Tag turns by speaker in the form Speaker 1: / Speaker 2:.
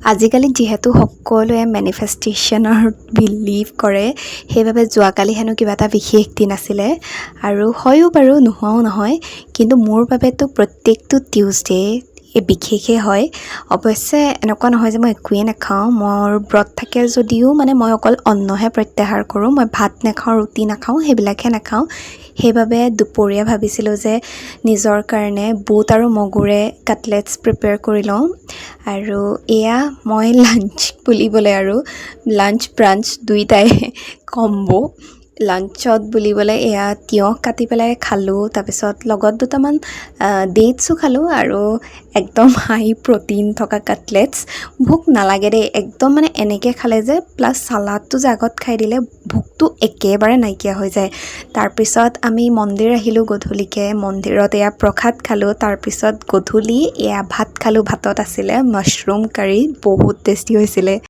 Speaker 1: আজিকালি যিহেতু সকলোৱে মেনিফেষ্টেশ্যনৰ বিলিভ কৰে, সেইবাবে যোৱাকালি হেনো কিবা এটা বিশেষ দিন আছিলে আৰু হয়ো বাৰু, নোহোৱাও নহয়। কিন্তু মোৰ বাবেতো প্ৰত্যেকটো টিউজডে এই বিশেষেই হয়। অৱশ্যে এনেকুৱা নহয় যে মই একোৱেই নাখাওঁ। মোৰ ব্ৰত থাকে যদিও মানে মই অকল অন্নহে প্ৰত্যাহাৰ কৰোঁ। মই ভাত নাখাওঁ, ৰুটি নাখাওঁ, সেইবিলাকহে নাখাওঁ। সেইবাবে দুপৰীয়া ভাবিছিলোঁ যে নিজৰ কাৰণে বুট আৰু মগুৰে কাটলেটছ প্ৰিপেয়াৰ কৰি লওঁ। আৰু এয়া মই লাঞ্চ বুলিবলৈ আৰু লাঞ্চ ব্ৰাঞ্চ দুইটাই কম্ব'। লাঞ্চত বুলিবলৈ এয়া তিয়ঁহ কাটি পেলাই খালোঁ, তাৰপিছত লগত দুটামান ডেটছো খালোঁ আৰু একদম হাই প্ৰ'টিন থকা কাটলেটছ। ভোক নালাগে দেই একদম, মানে এনেকৈ খালে যে প্লাছ চালাডটো যে আগত খাই দিলে ভোকটো একেবাৰে নাইকিয়া হৈ যায়। তাৰপিছত আমি মন্দিৰ আহিলোঁ গধূলিকৈ। মন্দিৰত এয়া প্ৰসাদ খালোঁ। তাৰপিছত গধূলি এয়া ভাত খালোঁ। ভাতত আছিলে মাছৰুম কাৰী, বহুত টেষ্টি হৈছিলে।